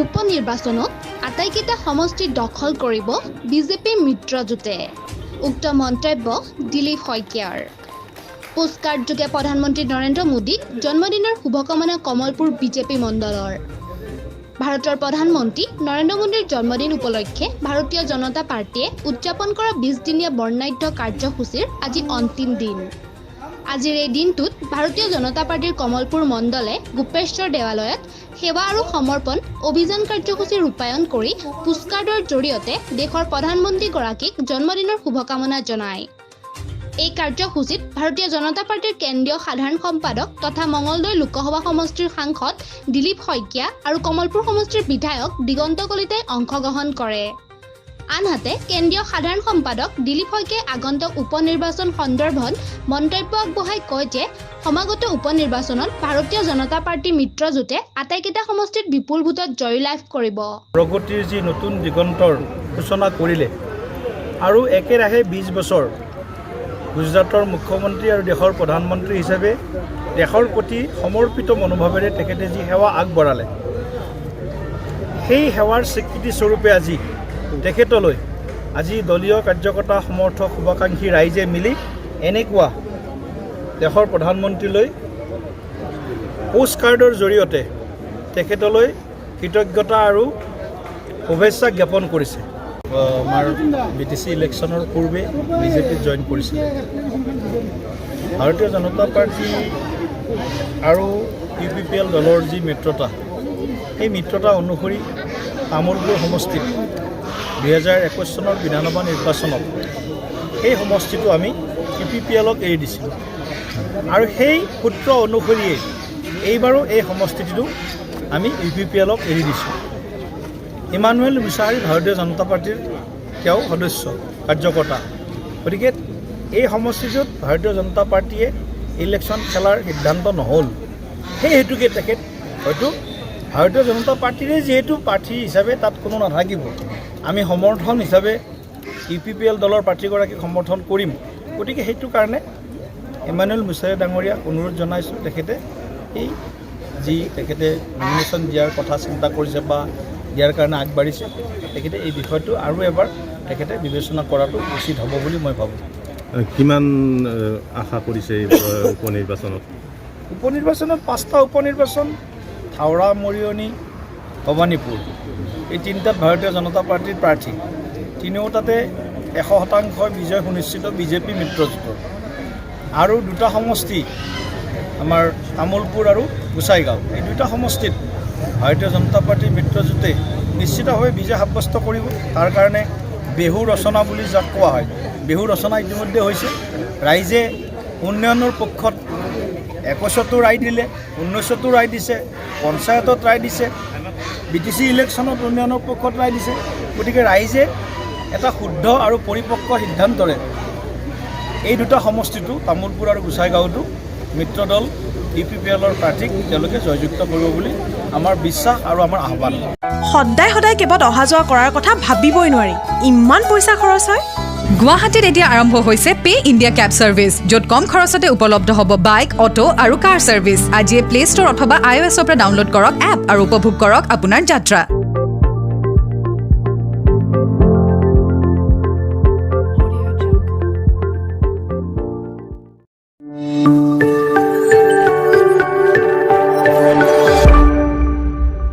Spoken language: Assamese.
উপ নিৰ্বাচনত আটাইকেইটা সমষ্টি দখল কৰিব বিজেপি মিত্ৰজোঁটে, উক্ত মন্তব্য দিলীপ শইকীয়াৰ। পোষ্টকাৰ্ডযোগে প্ৰধানমন্ত্ৰী নৰেন্দ্ৰ মোদীক জন্মদিনৰ শুভকামনা কমলপুৰ বিজেপি মণ্ডলৰ। ভাৰতৰ প্ৰধানমন্ত্ৰী নৰেন্দ্ৰ মোদীৰ জন্মদিন উপলক্ষে ভাৰতীয় জনতা পাৰ্টীয়ে উদযাপন কৰা 20 দিনীয়া বৰ্ণাঢ্য কাৰ্যসূচীৰ আজি অন্তিম দিন। আজিৰ এই দিনটোত ভাৰতীয় জনতা পাৰ্টীৰ কমলপুৰ মণ্ডলে গোপেশ্বৰ দেৱালয়ত সেৱা আৰু সমৰ্পণ অভিযান কাৰ্যসূচী ৰূপায়ণ কৰি পোষ্টকাৰ্ডৰ জৰিয়তে দেশৰ প্ৰধানমন্ত্ৰীগৰাকীক জন্মদিনৰ শুভকামনা জনায়। এই কাৰ্যসূচীত ভাৰতীয় জনতা পাৰ্টীৰ কেন্দ্ৰীয় সাধাৰণ সম্পাদক তথা মঙলদৈ লোকসভা সমষ্টিৰ সাংসদ দিলীপ শইকীয়া আৰু কমলপুৰ সমষ্টিৰ বিধায়ক দিগন্ত কলিতাই অংশগ্ৰহণ কৰে। আনহাতে, কেন্দ্ৰীয় সাধাৰণ সম্পাদক দিলীপ শইকীয়াই আগন্তুক উপ নিৰ্বাচন সন্দৰ্ভত মন্তব্য আগবঢ়াই কয় যে সমাগত উপ নিৰ্বাচনত ভাৰতীয় জনতা পাৰ্টী মিত্ৰজোঁটে আটাইকেইটা সমষ্টিত বিপুল ভোটত জয়লাভ কৰিব। প্ৰগতিৰ যি নতুন দিগন্তৰ সূচনা কৰিলে আৰু একেৰাহে 20 বছৰ গুজৰাটৰ মুখ্যমন্ত্ৰী আৰু দেশৰ প্ৰধানমন্ত্ৰী হিচাপে দেশৰ প্ৰতি সমৰ্পিত মনোভাৱেৰে তেখেতে যি সেৱা আগবঢ়ালে, সেই সেৱাৰ স্বীকৃতিস্বৰূপে আজি তেখেতলৈ আজি দলীয় কাৰ্যকৰ্তা, সমৰ্থক, শুভাকাংক্ষী ৰাইজে মিলি এনেকুৱা দেশৰ প্ৰধানমন্ত্ৰীলৈ পোষ্ট কাৰ্ডৰ জৰিয়তে তেখেতলৈ কৃতজ্ঞতা আৰু শুভেচ্ছা জ্ঞাপন কৰিছে। আমাৰ বিটিচি ইলেকশ্যনৰ পূৰ্বে বিজেপিত জইন কৰিছিলে। ভাৰতীয় জনতা পাৰ্টী আৰু ইউপিপিএল দলৰ যি মিত্ৰতা, সেই মিত্ৰতা অনুসৰি তামোলপুৰ সমষ্টিত 2021 চনৰ বিধানসভা নিৰ্বাচনত সেই সমষ্টিটো আমি ইউপিপিএলক এৰি দিছিলোঁ আৰু সেই সূত্ৰ অনুসৰিয়েই এইবাৰো এই সমষ্টিটো আমি ইউপিপিএলক এৰি দিছোঁ। ইমানুৱেল মুছাহাৰী ভাৰতীয় জনতা পাৰ্টীৰ তেওঁ সদস্য, কাৰ্যকৰ্তা। গতিকে এই সমষ্টিটোত ভাৰতীয় জনতা পাৰ্টীয়ে ইলেকশ্যন খেলাৰ সিদ্ধান্ত নহ'ল। সেই হেতুকে তেখেত হয়তো ভাৰতীয় জনতা পাৰ্টীৰে যিহেতু প্ৰাৰ্থী হিচাপে তাত কোনো নাথাকিব, আমি সমৰ্থন হিচাপে ইউপিপিএল দলৰ প্ৰাৰ্থীগৰাকীক সমৰ্থন কৰিম। গতিকে সেইটো কাৰণে ইমানুৱেল মুছাহাৰী ডাঙৰীয়াক অনুৰোধ জনাইছোঁ, তেখেতে এই যি তেখেতে নমিনেশ্যন দিয়াৰ কথা চিন্তা কৰিছে বা দিয়াৰ কাৰণে আগবাঢ়িছে, তেখেতে এই বিষয়টো আৰু এবাৰ তেখেতে বিবেচনা কৰাটো উচিত হ'ব বুলি মই ভাবোঁ। কিমান আশা কৰিছে এই উপ নিৰ্বাচনত? উপ নিৰ্বাচনত পাঁচটা উপ নিৰ্বাচন, থাওৰা, মৰিয়নি, ভৱানীপুৰ, এই তিনিটাত ভাৰতীয় জনতা পাৰ্টীৰ প্ৰাৰ্থী। তিনিওটাতে 100% বিজয় সুনিশ্চিত বিজেপি মিত্ৰজোঁটৰ। আৰু দুটা সমষ্টি আমাৰ তামোলপুৰ আৰু গোসাইগাঁও, এই দুটা সমষ্টিত ভাৰতীয় জনতা পাৰ্টীৰ মিত্ৰজোঁটে নিশ্চিতভাৱে বিজয় সাব্যস্ত কৰিব। তাৰ কাৰণে বেহু ৰচনা বুলি যাক কোৱা হয়, বেহু ৰচনা ইতিমধ্যে হৈছে। ৰাইজে উন্নয়নৰ পক্ষত 21তো ৰায় দিলে, 19তো ৰায় দিছে, পঞ্চায়তত ৰায় দিছে, বিটিচি ইলেকশ্যনত উন্নয়নৰ পক্ষত ৰায় দিছে। গতিকে ৰাইজে এটা শুদ্ধ আৰু পৰিপক্ক সিদ্ধান্তৰে এই দুটা সমষ্টিটো, তামোলপুৰ আৰু গোসাইগাঁৱতো মিত্ৰদল ইউপিপিএলৰ প্ৰাৰ্থীক তেওঁলোকে জয়যুক্ত কৰিব বুলি আমাৰ বিশ্বাস আৰু আমাৰ আহ্বান। সদায় সদায় কেবত অহা যোৱা কৰাৰ কথা ভাবিবই নোৱাৰি। ইমান পইচা খৰচ হয়। গুৱাহাটীত এতিয়া আৰম্ভ হৈছে পে' ইণ্ডিয়া কেব ছাৰ্ভিচ, য'ত কম খৰচতে উপলব্ধ হ'ব বাইক, অটো আৰু কাৰ ছাৰ্ভিচ। আজিয়ে প্লে ষ্ট'ৰ অথবা আই অ' এছৰ পৰা ডাউনলোড কৰক এপ আৰু উপভোগ কৰক আপোনাৰ যাত্ৰা।